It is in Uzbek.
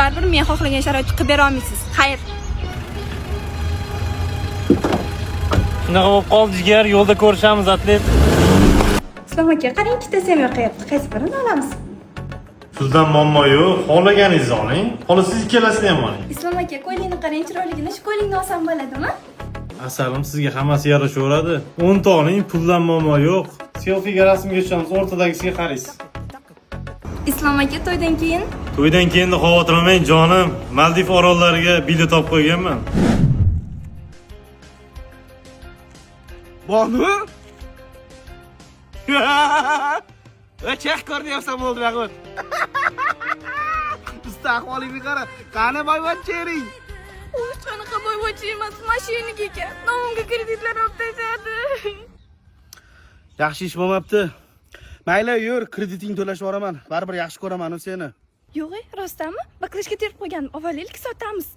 baribir men xohlagan sharoitni qilib bera olmaysiz. Xayr. Shunaqa bo'lib qoldi jigar, yo'lda ko'rishamiz atlet. Islom aka, qarang, ikkitasi ham yoqayapti. Qaysi birini olamiz? Puldan muammo yo'q, xohlaganingizni oling. Xohlasangiz ikkalasini ham oling. Islom aka, ko'ylakni qarang, chiroyligini. Shu ko'ylakni olsam bo'ladimi? Asalim, sizga hammasi yarashaveradi. 10 ta oling, puldan muammo yo'q. Selfiga rasmga tushamiz, o'rtadagisiga qaraysiz. Islom aka, to'ydan keyin To'ydan keyin xavotir olmang jonim. Maldiv orollariga bilet olib qo'yganman. Bonu? Va chex ko'rinyapsan bo'ldi Mahmud. Usta ahvolingni qara. Qani boyvachchering? U hech qanaqa boyvachcha emas, mashinik ekan. Nomimga kreditlar olib tashladi. Yaxshi ish bo'lmabdi. Mayli, yur, kreditingni to'lashib yuboraman. Baribir yaxshi ko'raman u seni. Yo'q, rostdanmi? Baklashga terib qo'ygandim. Avvallik sotamiz.